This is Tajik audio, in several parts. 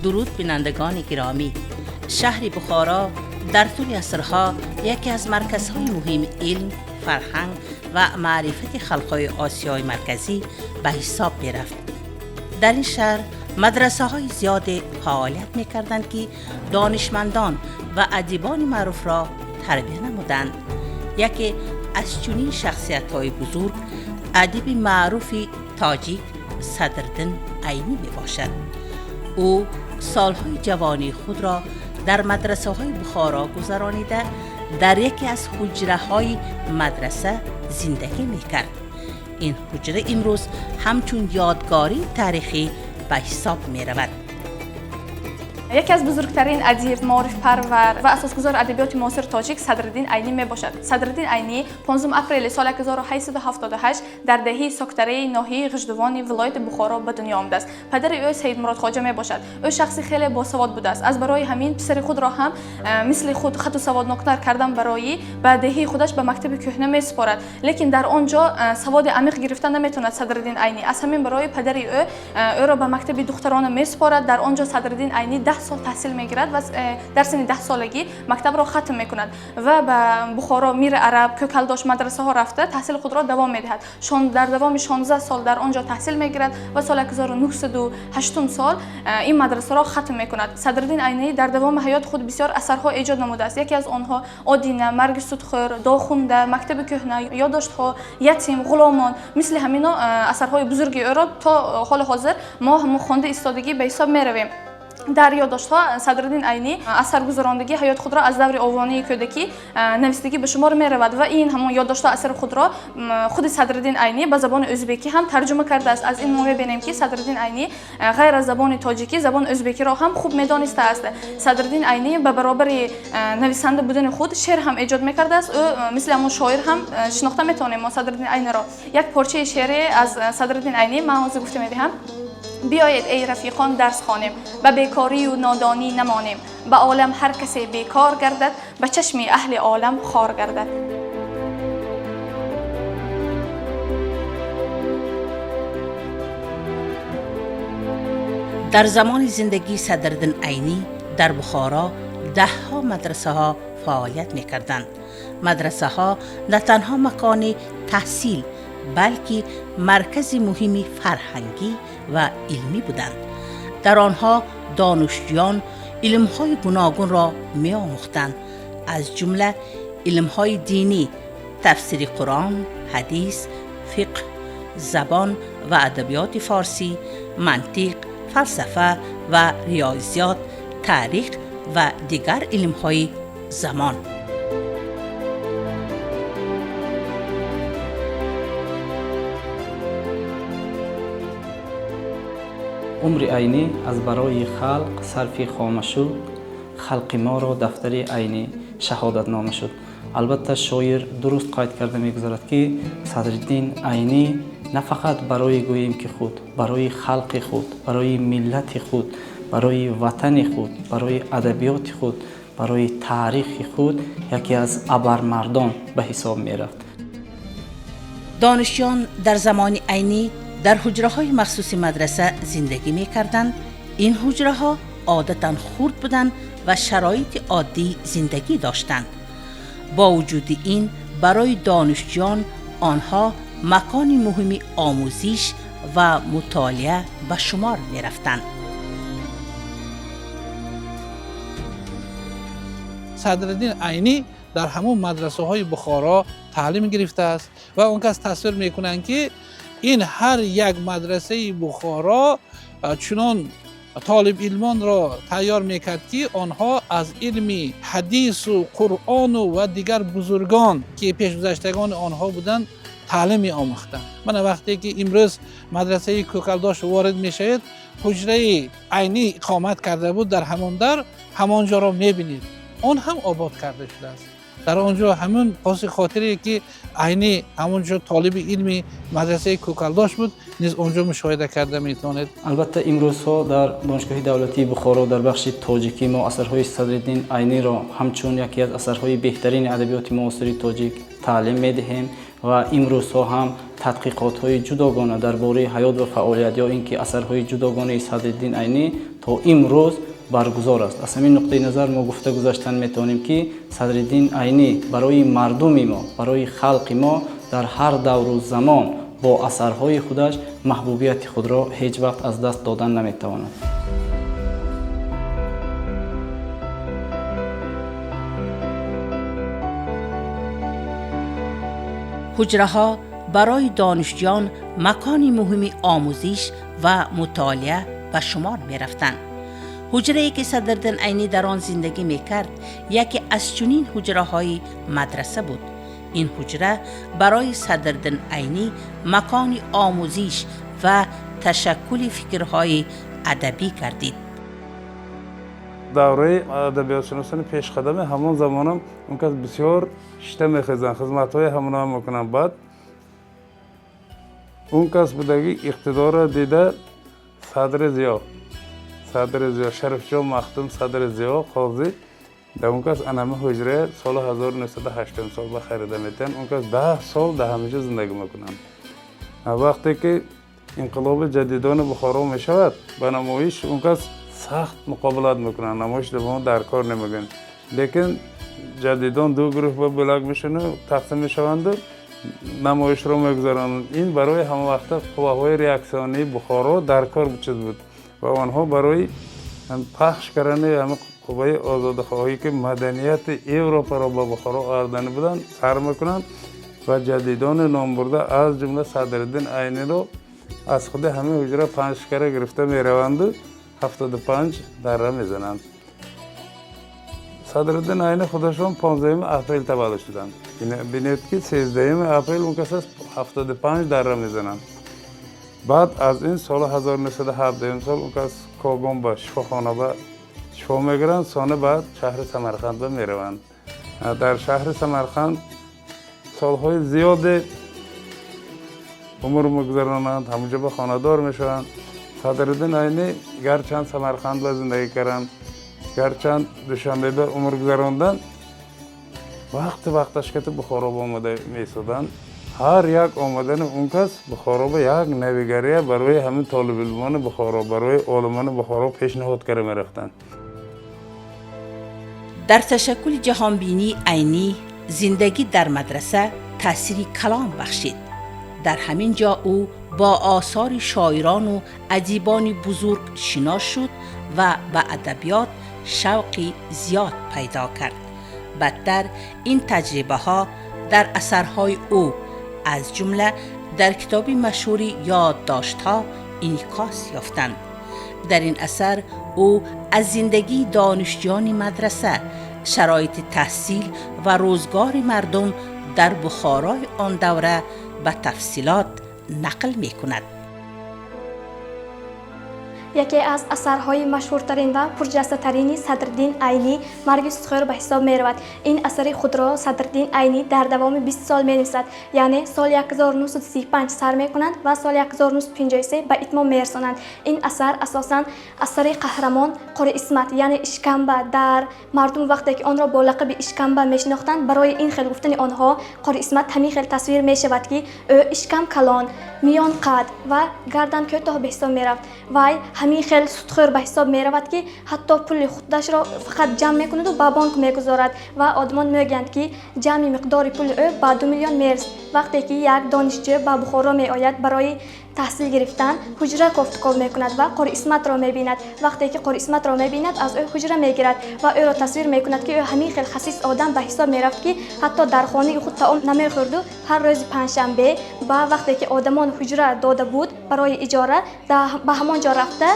Дуруд, бинандагони гиромӣ. Шаҳри Бухоро дар тӯли асрҳо яке аз марказҳои муҳими илм, фарҳанг ва маърифати халқҳои Осиёи Марказӣ ба ҳисоб мерафт. Дар ин шаҳр мадрасаҳои зиёде фаъолият мекарданд, ки донишмандон ва адибони маъруфро тарбия намуданд. Яке аз чунин шахсиятҳои бузург адиби маъруфи тоҷик Садриддин Айнӣ мебошад. Ӯ солҳои ҷавонии худро дар мадрасаҳои Бухоро гузаронида, дар яке аз ҳуҷраҳои мадраса зиндагӣ мекард. Ин ҳуҷра имрӯз ҳамчун ёдгории таърихӣ ба ҳисоб меравад. Яке аз бузургтарин адиб, маорифпарвар ва асосгузори адабиёти муосири тоҷик Садриддин Айнӣ мебошад. Садриддин Айнӣ 5 апрели соли 1878 дар деҳаи Соктараи ноҳияи Ғиждувони вилояти Бухоро ба дунё омадааст. Падари ӯ Саидмурод Хоҷа мебошад. Ӯ шахси хеле босавод будааст. Аз барои ҳамин писари худро ҳам мисли худ хату саводноктар кардан барои ба деҳаи худаш ба мактаби кӯҳна месупорад. Лекин дар он ҷо саводи амиқ гирифта наметавонад Садриддин Айнӣ. Аз ҳамин барои падари ӯ ӯро ба мактаби духтарона месупорад. Дар он ҷо Садриддин Айнӣ 10 сол таҳсил мегирад ва дар синни 10 солагӣ мактабро хатм мекунад ва ба Бухоро, Мири Араб, Кӯкалдош мадрасаҳо рафта таҳсили худро давом медиҳад. Дар давоми 16 сол дар он ҷо таҳсил мегирад ва соли 1908 сол ин мадрасаро хатм мекунад. Садриддин Айнӣ дар давоми ҳаёти худ бисёр асарҳо эҷод намудааст. Яке аз онҳо Одина, Марги судхӯр, Дохунда, Мактаби кӯҳна, Ёддоштҳо, Ятим, Ғуломон, мисли ҳамино асарҳои бузурги ӯро то ҳоли ҳозир мо ҳамон хонда истодагӣ ба ҳисоб меравем. Дар ёддоштҳо Садриддин Айнӣ асаргузарондагии ҳаёти худро аз даври овонии кӯдакӣ навистагӣ ба шумор меравад ва ин ҳамон ёддоштҳо асари худро худи Садриддин Айнӣ ба забони ӯзбекӣ ҳам тарҷума кардааст. Аз ин мо мебинем, ки Садриддин Айнӣ ғайр аз забони тоҷикӣ забони ӯзбекиро ҳам хуб медонистааст. Садриддин Айнӣ ба баробари нависанда будани худ шеър ҳам эҷод мекардааст. Ӯ мисли ҳамон шоир ҳам шинохта метавонем мо Садриддин Айниро. Як порчаи шеъре аз Садриддин Айнӣ ман ҳозир гуфта медиҳам. Биёед, эй рафиқон, дарс хонем, ба бекорию нодонӣ намонем. Ба олам ҳар касе бекор гардад, ба чашми аҳли олам хор гардад. Дар замони зиндагии Садриддин Айнӣ дар Бухоро даҳҳо мадрасаҳо фаъолият мекарданд. Мадрасаҳо на танҳо макони таҳсил, балки маркази муҳими фарҳангӣ ва илмӣ буданд. Дар онҳо донишҷӯён илмҳои гуногунро меомӯхтанд, аз ҷумла илмҳои динӣ, тафсири Қуръон, ҳадис, фиқҳ, забон ва адабиёти форсӣ, мантиқ, фалсафа ва риёзиёт, таърих ва дигар илмҳои замон. Умри Айнӣ аз барои халқ сарфи хома шуд, халқи моро дафтари Айнӣ шаҳодатнома шуд. Албатта, шоир дуруст қайд карда мегузарад, ки Садриддин Айнӣ на фақат барои, гӯем ки, худ, барои халқи худ, барои миллати худ, барои ватани худ, барои адабиёти худ, барои таърихи худ яке аз абармардон ба ҳисоб мерафт. Донишҷӯён дар замони Айнӣ дар ҳуҷраҳои махсуси мадраса зиндагӣ мекарданд. Ин ҳуҷраҳо одатан хурд буданд ва шароити оддии зиндагӣ доштанд. Бо вуҷуди ин, барои донишҷӯён онҳо макони муҳими омӯзиш ва мутолиа ба шумор мерафтанд. Садриддин Айнӣ дар ҳамон мадрасаҳои Бухоро таълим гирифтааст ва он кас тасвир мекунанд, ки ин ҳар як мадрасаи Бухоро чунон толибилмонро тайёр мекард, ки онҳо аз илми ҳадису Қуръону ва дигар бузургон, ки пешгузаштагони онҳо буданд, таълим меомӯхтанд. Мана вақте ки имрӯз мадрасаи Кӯкалдош ворид мешавед, ҳуҷраи Айнӣ иқомат карда буд дар ҳамон дар, ҳамон ҷоро мебинед, он ҳам обод карда шудааст. Дар он ҷо ҳамон поси хотире, ки Айнӣ ҳамон ҷо толиби илми мадрасаи Кӯкалдош буд, низ он ҷо мушоҳида карда метавонед. Албатта, имрӯзҳо дар Донишгоҳи давлатии Бухоро дар бахши тоҷикӣ мо асарҳои Садриддин Айниро ҳамчун яке аз асарҳои беҳтарини адабиёти муосири тоҷик таълим медиҳем ва имрӯзҳо ҳам тадқиқотҳои ҷудогона дар бораи ҳаёт ва фаъолият ё ин ки асарҳои ҷудогонаи Садриддин Айнӣ то То имрӯз баргузор аст. Аз ҳамин нуқтаи назар мо гуфта гузаштан метавонем, ки Садриддин Айнӣ барои мардуми мо, барои халқи мо дар ҳар давру замон бо асарҳои худаш маҳбубияти худро ҳеҷ вақт аз даст додан наметавонад. Ҳуҷраҳо барои донишҷӯён макони муҳими омӯзиш ва мутолиа ба шумор мерафтанд. Ҳуҷрае ки Садриддин Айнӣ дар он зиндагӣ мекард, яке аз чунин ҳуҷраҳои мадраса буд. Ин ҳуҷра барои Садриддин Айнӣ макони омӯзиш ва ташаккули фикрҳои адабӣ гардид. Давраи адабиётшиносони пешқадами ҳамон замонам он кас бисёр шита мехезанд, хизматҳои ҳамонаам мекунанд. Баъд он кас будаги иқтидорро дида Садри Зиё, Садри Зиё, Шарифҷон Махдум Садри Зиё қозӣ дар он кас анами ҳуҷрая соли 1908 сол ба харида метиҳанд. Он кас 10 сол дар ҳаминҷо зиндагӣ мекунанд. Вақте ки инқилоби ҷадидони Бухоро мешавад, ба намоиш он кас сахт муқобилат мекунанд, намоиш мо дар кор намегӯянд. Лекин ҷадидон ду гурӯҳ ба булак мешаванд, тақсим мешаванду намоишро мегузаронанд. Ин барои ҳама вақта қувваҳои реаксионии Бухоро дар кор чиз буд ва онҳо барои пахш кардани ҳама қувваи озодихоҳӣ, ки маданияти Европаро ба Бухоро овардани буданд, сар мекунанд ва ҷадидони номбурда, аз ҷумла Садриддин Айниро аз худи ҳамин ҳуҷра панҷкара гирифта мераванду 75 дарра мезананд. Садриддин Айни худашон 15 апрел таваллуд шуданд. Бинед, ки 13 апрел он кас 75 дарра мезананд. Баъд аз ин соли 1917 сол он кас Когон ба шифохона ба шифо мегиранд, сони баъд шаҳри Самарқанд ба мераванд. Дар шаҳри Самарқанд солҳои зиёде умр мегузаронанд, ҳамонҷо ба хонадор мешаванд. Садриддин Айнӣ гарчанд Самарқанд ба зиндагӣ карданд, гарчанд Душанбе ба умр гузаронданд, вақти вақташ кати Бухоро ба омада меистоданд. Ҳар як омадани он кас Бухоро ба як навигария барои ҳамин толибилмони Бухоро, барои олимони Бухоро пешниҳод карда мерафтанд. Дар ташаккули ҷаҳонбинии Айнӣ зиндагӣ дар мадраса таъсири калон бахшид. Дар ҳамин ҷо ӯ бо осори шоирону адибони бузург шинос шуд ва ба адабиёт шавқи зиёд пайдо кард. Баъдтар ин таҷрибаҳо дар асарҳои ӯ, аз ҷумла дар китоби машҳури «Ёддоштҳо», инъикос ёфтанд. Дар ин асар ӯ аз зиндагии донишҷӯёни мадраса, шароити таҳсил ва рӯзгори мардум дар Бухорои он давра ба тафсилот нақл мекунад. Яке аз асарҳои машҳуртарин ва пурҷастатарини Садриддин Айнӣ «Марги судхӯр» ба ҳисоб меравад. Ин асари худро Садриддин Айнӣ дар давоми 20 сол менависад, яъне соли 1935 сар мекунанд ва соли 1953 ба итмом мерасонанд. Ин асар асосан асари қаҳрамон Қори Исмат, яъне Ишкамба. Дар мардум вақте ки онро бо лақаби Ишкамба мешинохтанд, барои ин хел гуфтани онҳо Қори Исмат ҳамин хел тасвир мешавад, ки ӯ ишкам калон, миён қад ва гардан кӯтоҳ ба ҳисоб мерафт. Вай ҳамин хел судхӯр ба ҳисоб меравад, ки ҳатто пули худашро фақат ҷамъ мекунаду ба бонк мегузорад ва одамон мегӯянд, ки ҷамъи миқдори пули ӯ ба 2 миллион мерасад. Вақте ки як донишҷӯ ба Бухоро меояд барои таҳсил гирифтан, ҳуҷра кофтуков мекунад ва Қори Исматро мебинад. Вақте ки Қори Исматро мебинад, аз ӯ ҳуҷра мегирад ва ӯро тасвир мекунад, ки ӯ ҳамин хел хасис одам ба ҳисоб мерафт, ки ҳатто дар хонаи худ таом намехӯрду ҳар рӯзи панҷшанбе ба вақте ки одамон ҳуҷра дода буд барои иҷора, ба ҳамон ҷо рафта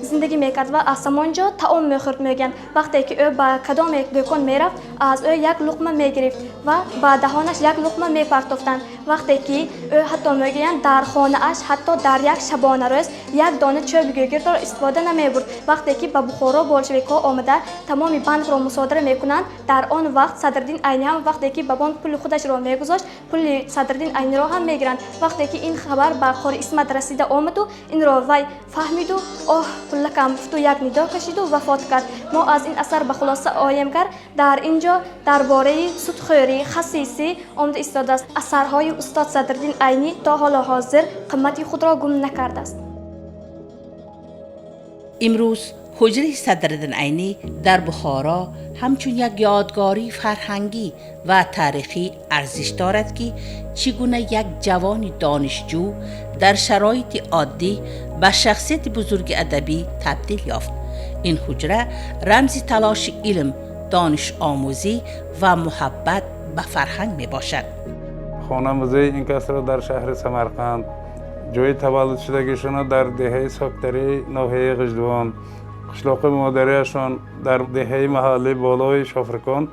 зиндагӣ мекард ва аз ҳамон ҷо таом мехӯрд. Мегӯянд, вақте ки ӯ ба кадом як дӯкон мерафт, аз ӯ як луқма мегирифт ва ба даҳонаш як луқма мепартофтанд. Вақте ки ӯ ҳатто, мегӯянд, дар хонааш ҳатто дар як шабонарӯз як дона чӯби гӯгирдро истифода намебурд. Вақте ки ба Бухоро болшевикҳо омада тамоми банкро мусодира мекунанд, дар он вақт Садриддин Айнӣ ҳам вақте ки ба бонк пули худашро мегузошт, пули Садриддин Айниро ҳам мегиранд. Вақте ки ин хабар ба Қори Исмат расида омаду инро вай фаҳмиду «Оҳ, пуллакам» гуфту як нидо кашиду вафот кард. Мо аз ин асар ба хулоса оем кар, дар ин ҷо дар бораи судхӯрӣ, хасисӣ омада истодааст. Асарҳои устод Садриддин Айнӣ то ҳоло ҳозир қимати худро гум накардааст. Имрӯз Ҳуҷраи Садриддин Айнӣ дар Бухоро ҳамчун як ёдгории фарҳангӣ ва таърихӣ арзиш дорад, ки чӣ гуна як ҷавони донишҷӯ дар шароити оддӣ ба шахсияти бузурги адабӣ табдил ёфт. Ин ҳуҷра рамзи талоши илм, донишомӯзӣ ва муҳаббат ба фарҳанг мебошад. Хона музеи ин касро дар шаҳри Самарқанд, ҷои таваллудшудагишона дар деҳаи Соктари ноҳияи Ғиждувон, қишлоқи модариашон дар деҳаи маҳаллӣ болои Шофиркон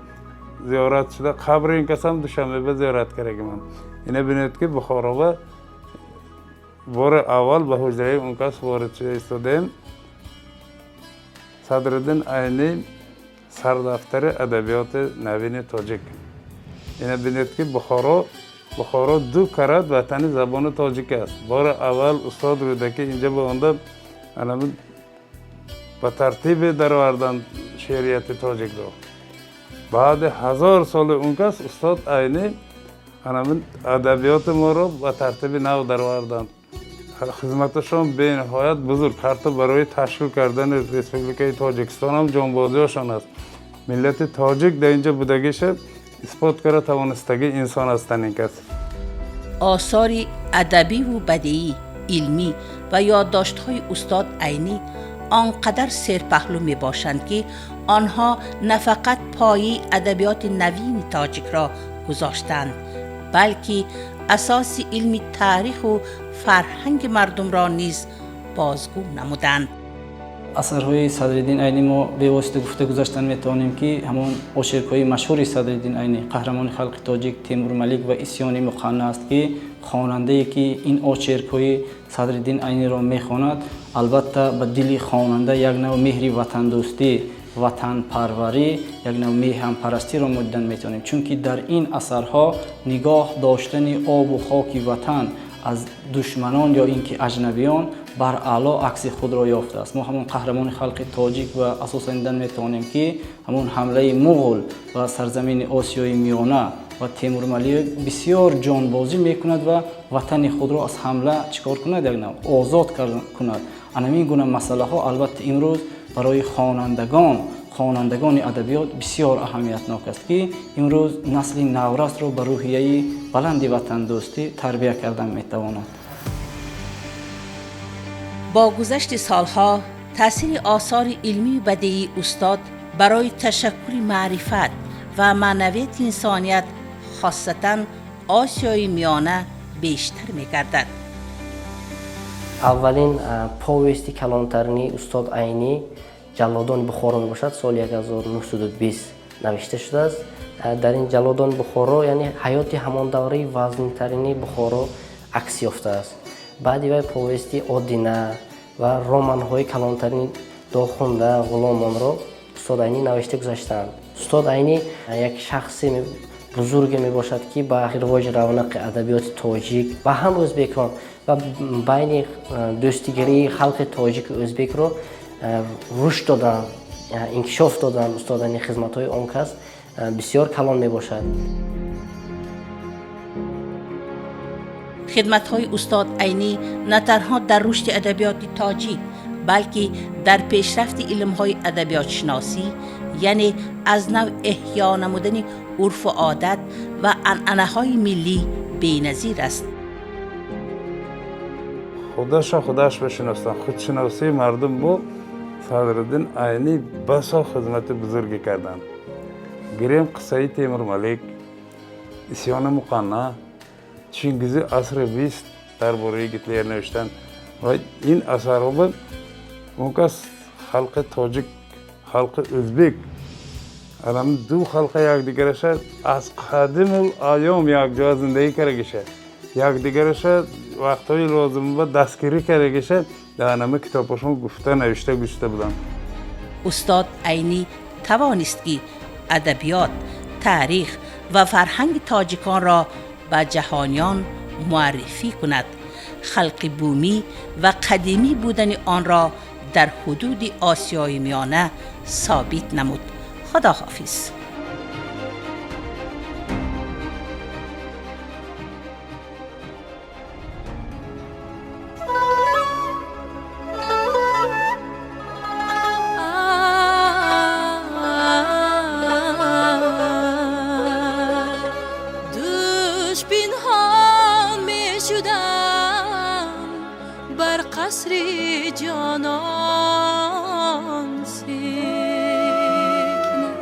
зиёрат шуда, қабри ин касам Душанбеба зиёрат кардагиман. Ина бинед, ки Бухороба бори аввал ба ҳуҷраи он кас ворид шуда истодаем. Садриддин Айнӣ сардафтари адабиёти навини тоҷик. Ина бинед, ки Бухоро ду карат ватани забони тоҷик аст. Бори аввал устод Рӯдакӣ инҷа ба онда анами ба тартибе дароварданд шеърияти тоҷикро. Баъди 1000 соли он кас устод Айнӣ анами адабиёти моро ба тартиби нав дароварданд. Хизматашон бениҳоят бузург, ҳатто барои ташкил кардани Республикаи Тоҷикистон ҳам ҷонбозиҳошон аст. Миллати тоҷик дар инҷа будагиша исбот карда тавонистагӣ инсон ҳастанд ин кас. Осори адабиву бадеӣ, илмӣ ва ёддоштҳои устод Айнӣ он қадар серпаҳлӯ мебошанд, ки онҳо на фақат пояи адабиёти навини тоҷикро гузоштанд, балки асоси илми таъриху фарҳанги мардумро низ бозгӯ намуданд. Асарҳои Садриддин Айнӣ мо бевосита гуфта гузаштан метавонем, ки ҳамон очеркҳои машҳури Садриддин Айнӣ, қаҳрамони халқи тоҷик, Темурмалик ва Исьёни Муқанна аст, ки хонандае, ки ин очеркҳои Садриддин Айниро мехонад, албатта, ба дили хонанда як нав меҳри ватандӯстӣ, ватанпарварӣ, як нав меҳанпарастиро мо дидан метавонем, чунки дар ин асарҳо нигоҳ доштани обу хоки ватан аз душманон ё ин ки аҷнабиён бар аъло акси худро ёфтааст. Мо ҳамон қаҳрамони халқи тоҷик ва асосан дидан метавонем, ки ҳамон ҳамлаи муғул ба сарзамини Осиёи Миёна ва Темурмалик бисёр ҷонбозӣ мекунад ва ватани худро аз ҳамла чӣ кор кунад, як нав озод кунад. Анамин гуна масъалаҳо, албатта, имрӯз барои хонандагони адабиёт бисёр аҳамиятнок аст, ки имрӯз насли наврасро ба рӯҳияи баланди ватандӯстӣ тарбия кардан метавонад. Бо гузашти солҳо таъсири осори илмию бадеии устод барои ташаккули маърифат ва маънавияти инсоният, хосатан Осиёи Миёна, бештар мегардад. Аввалин повести калонтарини устод Айнӣ «Ҷаллодони Бухоро» мебошад. Соли 1920 навишта шудааст. Дар ин «Ҷаллодони Бухоро», яъне ҳаёти ҳамон давраи вазнинтарини Бухоро акс ёфтааст. Баъди вай повести «Одина» ва романҳои калонтарини «Дохунда», «Ғуломонро» устод Айнӣ навишта гузаштаанд. Устод Айнӣ як шахси бузурге мебошад, ки ба ривоҷи равнақи адабиёти тоҷик ва ҳам ӯзбекон ва байни дӯстигарии халқи тоҷику ӯзбекро рушд доданд, инкишоф доданд. Устод Айнӣ, хизматҳои он кас бисёр калон мебошад. Хидматҳои устод Айнӣ на танҳо дар рушди адабиёти тоҷик, балки дар пешрафти илмҳои адабиётшиносӣ, яъне аз нав эҳё намудани урфу одат ва анъанаҳои миллӣ беназир аст. Худаша худаш бишиносанд, худшиносии мардум бу Садриддин Айнӣ басо хизмати бузурге карданд. Гирем қиссаи Темурмалик, Исьёни Муқанна, Чингизи асри бист дар бораи Гитлер навиштанд ва ин асарҳо он кас халқи тоҷик, халқи ӯзбек, алам ду халқа якдигараша аз қадимул айём якҷоя зиндагӣ кардагиша, якдигараша вақтҳои лозимба дастгирӣ кардагиша дар анами китобҳошон гуфта, навишта гузошта буданд. Устод Айнӣ тавонист, ки адабиёт, таърих ва фарҳанги тоҷиконро ба ҷаҳониён муаррифӣ кунад, халқи бумӣ ва қадимӣ будани онро дар ҳудуди Осиёи Миёна собит намуд. Худоҳофиз. бар қасри ҷонон секинак.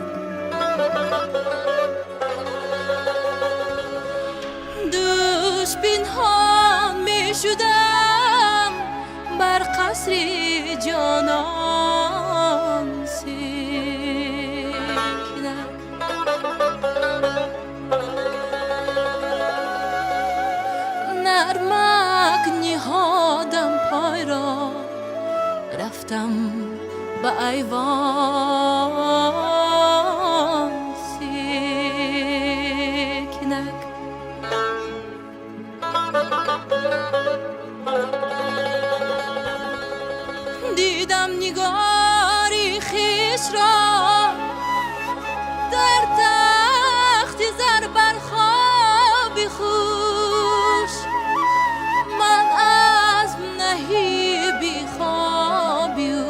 Дӯш пинҳон мешудам бар қасри ҷонон секинак. Нармак ниҳодам пойро, рафтам ба айвон секинак. Дидам нигори хешро дар тахти зар бар хоби хуш. Ман аз наҳиби хоби ӯ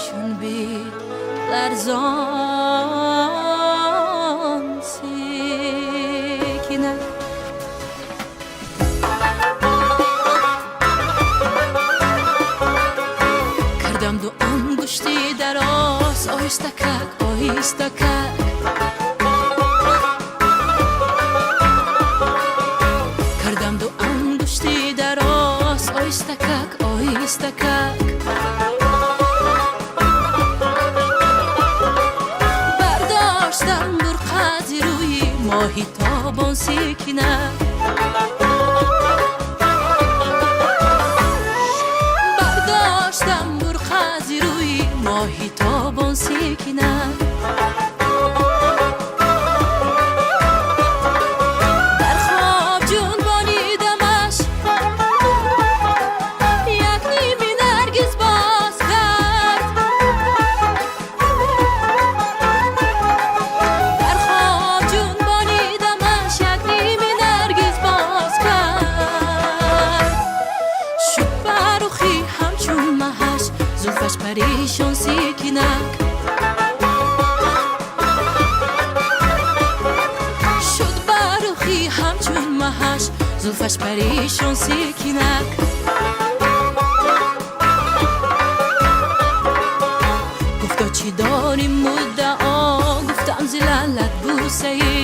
чун бед ларзон секинак. Кардам ду ангушти дароз оҳистакак, оҳистакак. Кардам ду ангушти дароз оҳистакак, оҳистакак. Бардоштам бурқа зи рӯи моҳи тобон секинак. Бардоштам бурқа зи рӯи моҳи тобон секинак. Дар хоб ҷунбонидамаш як ними наргиз боз кард. Дар хоб ҷунбонидамаш як ними наргиз боз кард. Шуд барухи ҳамчун маҳаш зулфаш парешон секинак. Шуд барухи ҳамчун маҳаш зулфаш парешон секинак. Гуфто чӣ дорӣ муддао, гуфтам зи лаълат бусае.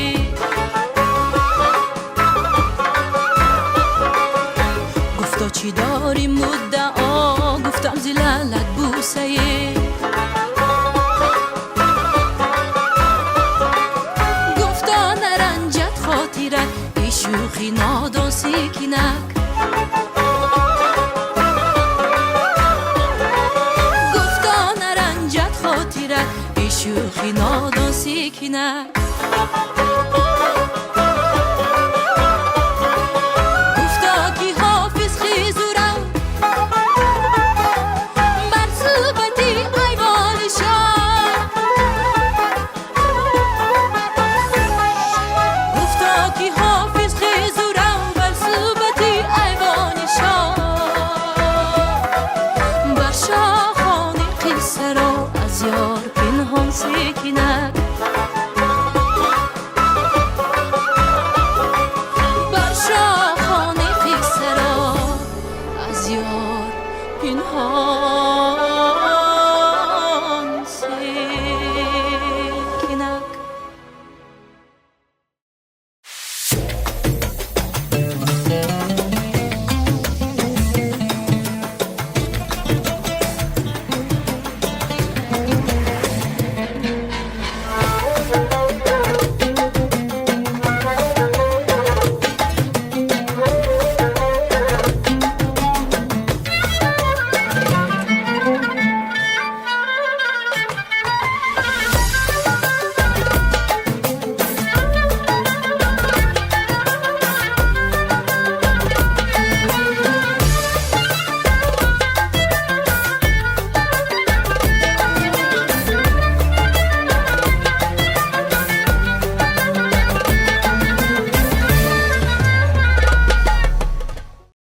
Гуфто чӣ дорӣ муддао, гуфтам зи лаълат бусае. Гуфто наранҷад хотират эй шӯхи нодон секинак. Гуфто наранҷад хотират эй шӯхи нодон секинак. Гуфто ки ҳофиз хезурам бар суҳбати айвони шоҳ. Гуфто ки ҳофиз хезурам бар суҳбати айвони шоҳ. Бар шохони қиссаро аз ёр пинҳон секинак. Бар шохони қиссаро аз ёр пинҳон.